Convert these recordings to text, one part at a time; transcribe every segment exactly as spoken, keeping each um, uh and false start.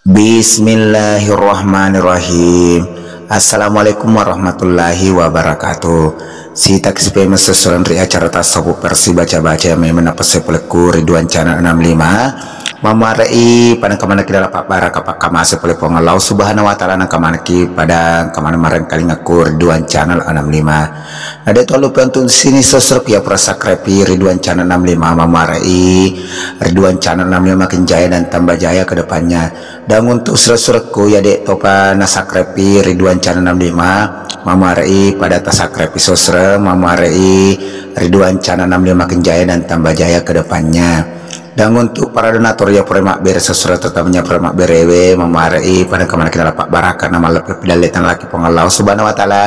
Bismillahirrahmanirrahim. Assalamualaikum warahmatullahi wabarakatuh. Sitaki sipemeng sessurenri acara tasawuf versi baca-baca yang memang napasai polekku Ridwan Channel enam lima. Mamarei pada kamanaki dalam pabbaraka pakkamase pole Puang Allah Subhanahu wa Ta'ala, nangkamanaki pada kamana marengkalingakku Ridwan Channel enam lima. Nade tollupe untuk sini sessurekku ya pura subscribe Ridwan Channel enam lima. Mamarei Ridwan Channel enam lima makin jaya dan tambah jaya ke depannya. Dan untuk sessurekku ya dek topa na subscribe Ridwan Channel enam lima, mamarei pada ta subscribe sessureng, mamarei Ridwan Channel enam lima makin jaya dan tambah jaya ke depannya. Dan untuk para donatur ya pura mabbere sessureng, terutamanya pura mabberewe, mamarei pada kamanaki dalam pabbaraka na malleppe pidalle tanalaki Puang Allah Subhanahu wa Ta'ala.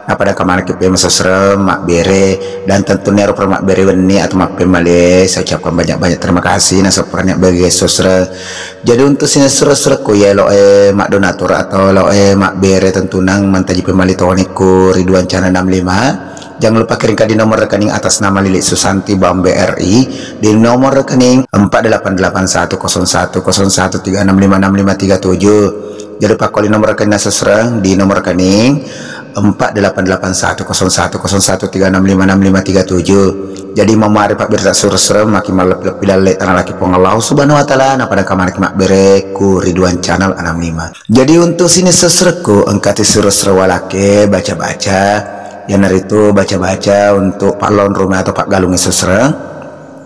Napada kamanaki pemeng sessurengnge mabbere, dan tentunya ero pura mabbere wenni atau mappemale, saya ucapkan banyak-banyak terima kasih na seppuranya bagi sessurengnge. Jadi untuk sini sessurekku ya eloe maddonatur atau eloe mabbere, tentunang mantaji pemali tonikku Ridwan Channel enam lima. Jangan lupa kirimkan di nomor rekening atas nama Lili Susanti Bambe R I, di nomor rekening empat delapan delapan satu kosong satu kosong satu tiga enam lima enam lima tiga tujuh. Jadi pakkoli nomor rekening sessurengnge di nomor rekening empat delapan delapan satu kosong satu kosong satu tiga enam lima enam lima tiga tujuh. Jadi mamarei pabbere sessurengnge makin malleppe-leppe dalle tanalaki Puang Allah Subhanahu wa Ta'ala, napada kamanaki mabbere ku Ridwan Channel enam lima. Jadi untuk sini sessurekku engkati sessureng walake baca-baca, iyanaritu baca-baca untuk pallonrong atau paggalungnge sessureng.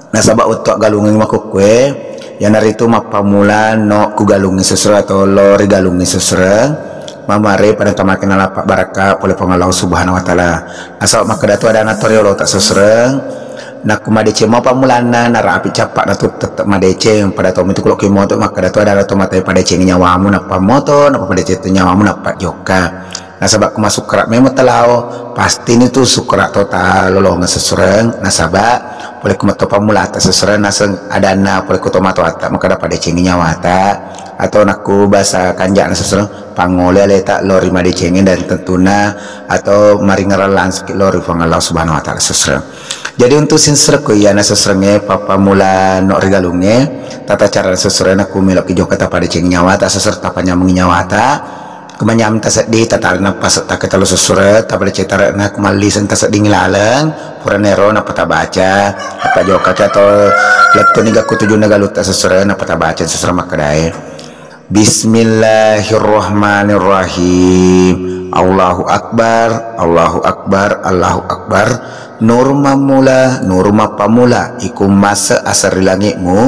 Nasaba wettu aggalungnge makkukue, iyanaritu mappammula no ku galungnge sessurengnge atau lo ri galungnge sessurengnge, mamarei pada kamanaki nala pabbaraka pole Puang Allah Subhanahu wa Ta'ala. Nasaba makkeda tu adana to riolota sessurengnge, nakku madeceng mo pammulanna, narapi cappa'na tu tette madeceng, pada to mitu kulo ki moto makkeda tu adana to matai padeceng nyawamu nappa moto, nappa padeceng tu nyawamu nappa jokka. Nasaba ku masukkara memang talao, pasti ni tu sukkara to talolongeng sessurengnge. Nasaba pole ku metto pammulata sessurengnge naseng adanna, pole ku tomatoatta makkeda padecengi nyawata, atau nakku bahasa kanjana sessurengnge pangngole aleta lo ri madecengi dan tentunna, atau maringerang langsung lo ri Puang Allah Subhanahu wa Ta'ala sessurengnge. Jadi untuk sessurekku iyana sessurengnge pappammula no ri galungnge, tata cara sessurengnge nakku meloki jokka tapadecengi nyawata sessurengnge, tapanyamengi nyawata. Kemanyam taseddi, tatarena pasetta ketellu sessureng, tapada cetara na kumalliseng taseddingi laleng, puranero nappa tabaca, nappa jokkaki atau lettuni gakku tujunna galutta sessureng, nappa tabaca sessureng makkedae. Bismillahirrahmanirrahim. Allahu Akbar, Allahu Akbar, Allahu Akbar. Nur mammula, nur mappammula, iku masse aseng ri langi'mu,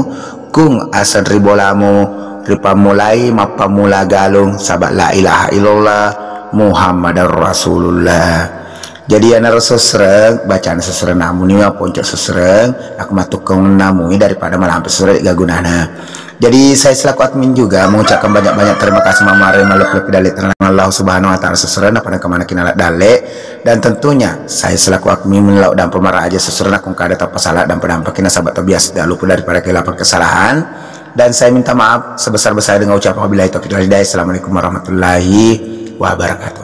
kung aseng ri bolamu, ripammulai mappammula galung, saba la ilaha illallah Muhammadar Rasulullah. Jadi iyanaro sessurengnge, bacana sessurengnge namuni maponco sessurengnge, aku matukkeng namui daripada malampe sessurengnge, de gaga gunana. Jadi saya selaku admin juga mengucapkan banyak-banyak terima kasih mamarei malleppe-leppe dalle tanalaki Allah Subhanahu wa Ta'ala sessurengnge, napada kamanaki nala dalle. Dan tentunya saya selaku admin lao dampa maraja sessurengnge, nakku engka ada tappa sala dampa-dampaki nasaba to biasa tidak luput daripada khilafan kesalahan. Dan saya minta maaf sebesar-besar dengan ucapan wabillahi taufiq wal hidayah. Assalamualaikum warahmatullahi wabarakatuh.